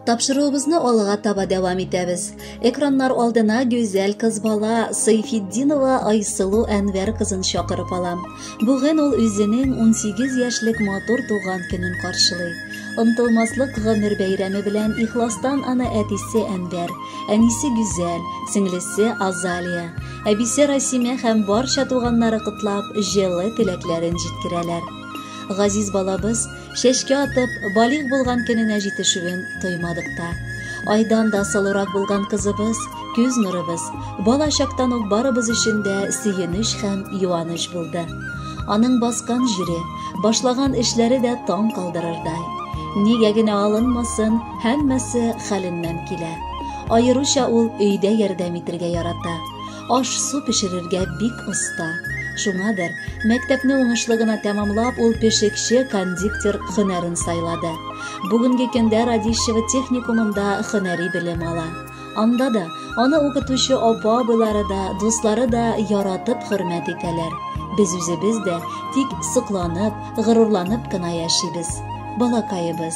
Тапшыруыбызны алга таба дәвам итәбез. Экраннар алдына гүзәл кыз бала Сайфетдинова Айсылу Әнвәр кызын чакырып алам. Бүген ул үзенең 18 яшьлек матур туган көнен каршылый. Онтылмаслык гомер бәйрәме белән ихластан аны әтисе Әнвәр, әнисе Гүзәл, сеңлесе Азалия, әбисе Расимә һәм барча туганнары котлап, җылы теләкләрен җиткерәләр. Газиз балабыз Чәчкә атып, балигъ булган көненә җитешүен тоймадык та. Айдан да сылурак булган кызыбыз, күз нурыбыз, бала чактан ук барыбыз өчен дә сөенеч һәм юаныч булды. Аның баскан җире, башлаган эшләре дә таң калдырырдай. Нигә генә алынмасын, һәммәсе хәленнән килә. Аеруча ул өйдә ярдәм итергә ярата. Аш-су пешерергә бик оста. Шуңадыр, мәктәпне уңышлы гына тәмамлап, ул пешекче-кондиктер һөнәрен сайлады. Бүгенге көндә Радищево техникумында һөнәри белем ала. Анда да аны укытучы апа-абыйлары да, дуслары да яратып хөрмәт итәләр. Без үзебез дә тик сокланып, горурланып кына яшибез. Балакаебыз,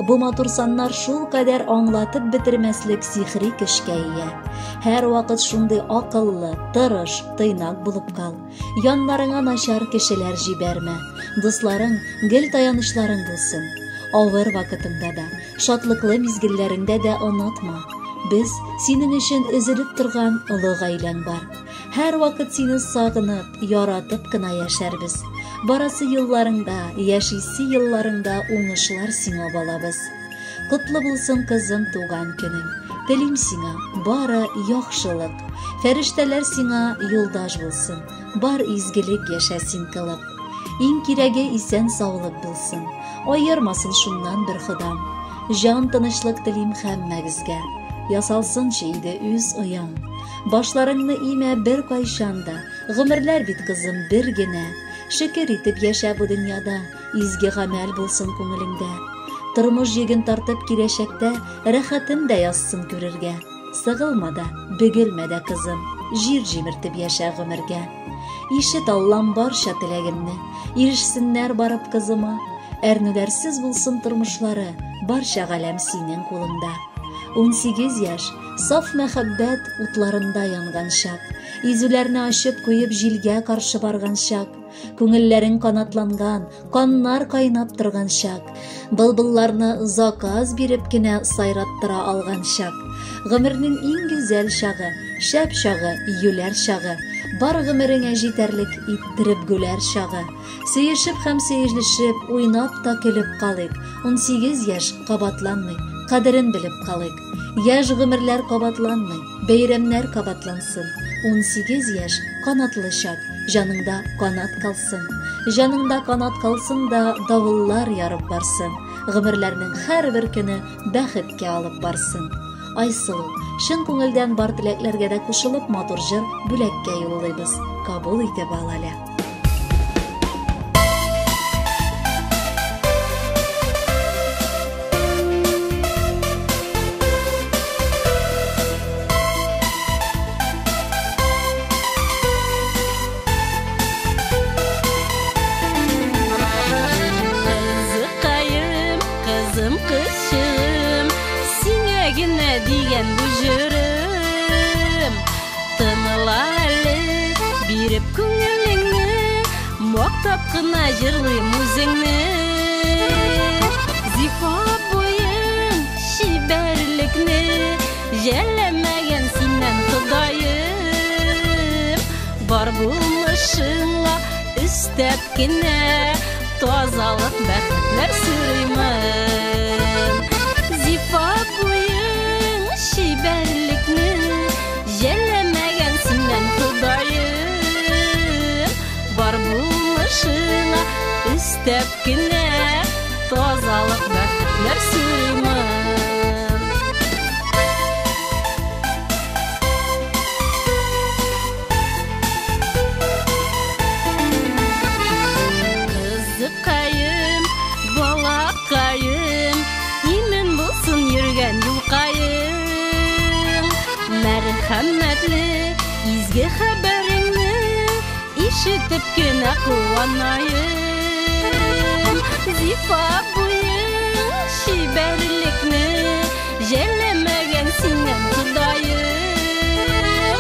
бу матур саннар шулкадәр аңлатып бетермәслек сихри көчкә ия. Һәрвакыт шундый акыллы, тырыш, тыйнак булып кал. Яннарыңа начар кешеләр җибәрмә. Дусларың гел таянычларың булсын. Авыр вакытыңда да, шатлыклы мизгелләреңдә дә онытма. Без синең өчен өзелеп торган олы гаиләң бар. Һәрвакыт сине сагынып, яратып кына яшәрбез. Барасы юлларыңда, яшисе елларыңда уңышлар сиңа, балабыз. Котлы булсын, кызым, туган көнең. Телим сиңа бары яхшылык. Фәрештәләр сиңа юлдаш булсын. Бар изгелек яшә син кылып. Иң кирәге исән саулык булсын. Аермасын шуннан бер Ходам. Җан тынычлык телим һәммәгезгә. Ясалсынчы иде үз ояң. Башларыңны имә бер кайчан да. Гомерләр бит, кызым, бер генә. Шөкер итеп яшә бу дөньяда. Изге гамәл булсын күңелеңдә. Тормыш йөген тартып киләчәктә рәхәтен дә язсын күрергә. Сыгылма да, бөгелмә дә, кызым, җир җимертеп яшә гомергә. Ишет, Аллам, барча теләгемне, ирешсеннәр барып кызыма. Әрнүләрсез булсын тормышлары, барча галәм синең кулыңда. 18 яшь, саф мәхәббәт утларында янган чак, изүләрне ачып куеп җилгә каршы барган чак. Күңелләрең канатланган, каннар кайнап торган чак. Былбылларны заказ биреп кенә сайраттыра алган чак. Гомернең иң гүзәл чагы, шәп чагы, юләр чагы. Бар гомереңә җитәрлек иттереп гүләр чагы. Сөешеп һәм сөелешеп, уйнап та көлеп калыйк. 18 яшь кабатланмый, кадерен белеп калыйк. Яшь гомерләр кабатланмый, бәйрәмнәр кабатлансын. 18 яшь канатлы чак, җаныңда канат калсын. Җаныңда канат калсын да давыллар ярып барсын. Гомерләрнең һәрбер көне бәхеткә алып барсын. Айсылу, чын күңелдән бар теләкләргә дә кушылып матур җыр бүләккә юллыйбыз. Кабул итеп ал әле. Кызыкаем, кызым, кызчыгым, сиңа генә дигән бу җырым. Тыныла әле, биреп күңелеңне, мактап кына җырлыйм үзеңне. Зифа буең, чибәрлекне жәлләмәгән синнән Ходаем. Бар булмышыңа өстәп кенә тазалык, бәхетләр сорыймын. Зифа буең, чибәрлекне жәлләмәгән синнән Ходаем. Бар булмышыңа өстәп кенә тазалык, бәхетләр сорыймын. Кызыкаем, балакаем, имен булсын йөргән юлкаең. Мәрхәмәтле изге хәбәреңне ишетеп кенә куанаем. Зифа буең, чибәрлекне Жәлләмәгән синнән Ходаем.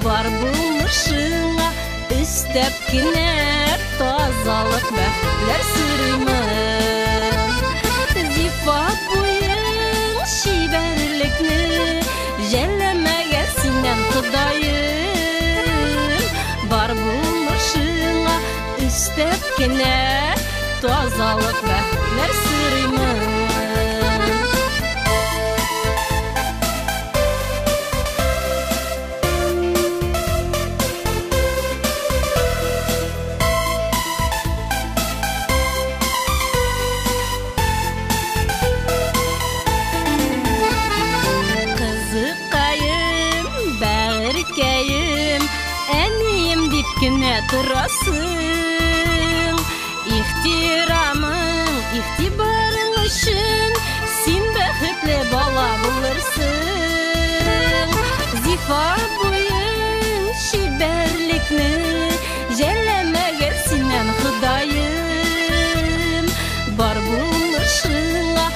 Бар булмышыңа өстәп кенә тазалык, бәхетләр сорыймын. Зифа буең чибәрлекне жәлләмәгән синнән Ходаем. Бар булмышыңа өстәп кенә тазалык, бәхетләр сорыймын. Кызыкаем, бәгырькәем, әнием дип кенә торасың. Ихтирамың, игътибарың өчен син бәхетле бала булырсың. Зифа буең чибәрлекне жәлләмәгән синнән Ходаем. Бар булмышыңа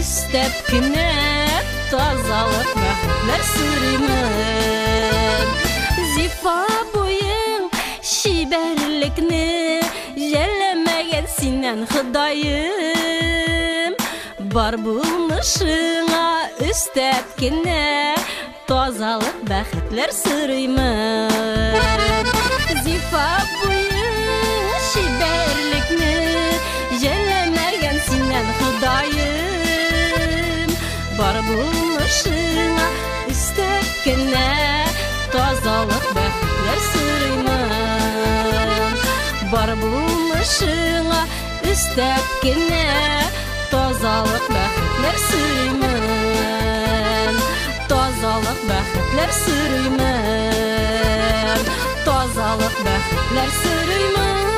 өстәп кенә тазалык, бәхетләр сорыймын. Зифа буең чибәрлекне жәлләмәгән синнән Ходаем. Бар булмышыңа өстәп кенә тазалык, бәхетләр сорыймын. Зифа буең чибәрлекне жәлләмәгән синнән Ходаем. Бар булмышыңа өстәп кенә тазалык, бәхетләр сорыймын. Бар булмышыңа өстәп кенә тазалык, бәхетләр сорыймын. Тазалык, бәхетләр сорыймын. Тазалык, бәхетләр сорыймын.